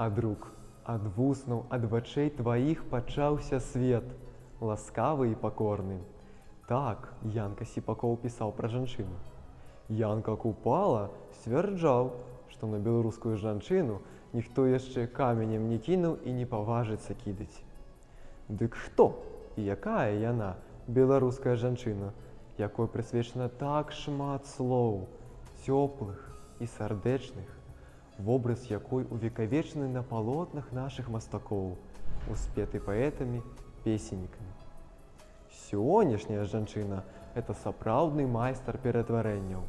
Ад рук, ад вуснаў, ад вачэй тваіх пачаўся свет, ласкавы і пакорны. Так Янка Сіпакоў пісаў пра жанчыну. Янка Купала сцвярджаў, што на беларускую жанчыну ніхто яшчэ каменем не кінуў і не паважыцца кідаць. Дык хто і якая яна, беларуская жанчына, якой прысвечана так шмат слоў, цёплых і сардэчных, вобраз якой увекавечаны на палотнах нашых мастакоў, успеты паэтамі, песеннікамі? Сённяшняя жанчына — это сапраўдны майстар ператварэнняў.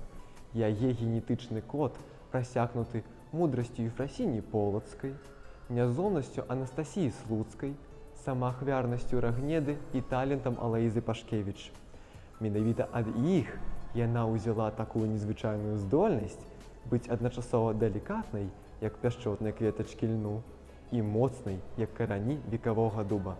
Яе генетычны код прасякнуты мудрасцю Ефрасіні Полацкай, нязломнасцю Анастасіі Слуцкай, самаахвярнасцю Рагнеды і талентам Алаізы Пашкевіч. Менавіта ад іх яна ўзяла такую незвычайную здольнасць быць адначасова далікатнай, як пяшчотныя кветачкі льну, і моцнай, як карані векавога дуба.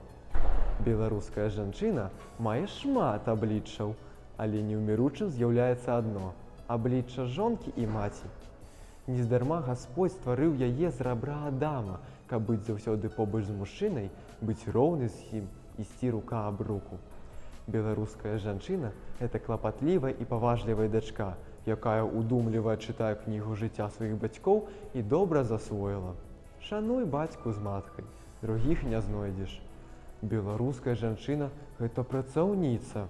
Беларуская жанчына мае шмат абліччаў, але неўміручым з'яўляецца адно — аблічча жонкі і маці. Нездарма Гасподзь стварыў яе з рабра Адама, каб быць заўсёды побач з мужчынай, быць роўнай з ім, ісці рука аб руку. Беларуская жанчына — это клапатлівая і паважлівая дачка, якая удумліва чытае кнігу жыцця сваіх бацькоў і добра засвоіла: «Шануй бацьку з маткай, другіх не знойдзеш». Беларуская жанчына — гэта працаўніца.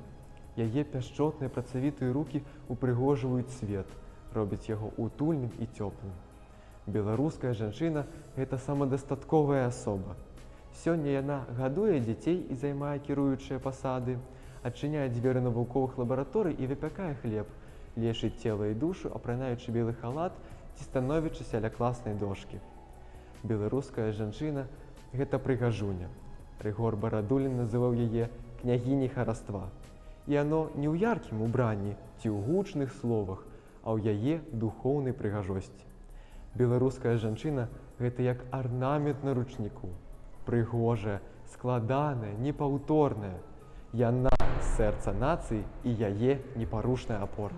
Яе пяшчотныя, працавітыя рукі упрыгожваюць свет, робяць яго утульным і цёплым. Беларуская жанчына — гэта самадастатковая асоба. Сёння яна гадуе дзяцей і займае кіруючыя пасады, адчыняе дзверы навуковых лабараторый і выпякае хлеб, лечыць цела і душу, апранаючы белы халат ці становячыся ля класнай дошкі. Беларуская жанчына — гэта прыгажуня. Рыгор Барадулін называў яе княгіняй хараства. І яно не ў яркім убранні ці ў гучных словах, а ў яе духоўнай прыгажосці. Беларуская жанчына — гэта як арнамент на ручніку. Прыгожая, складаная, непаўторная. Яна — сэрца нацыі і яе непарушная апора.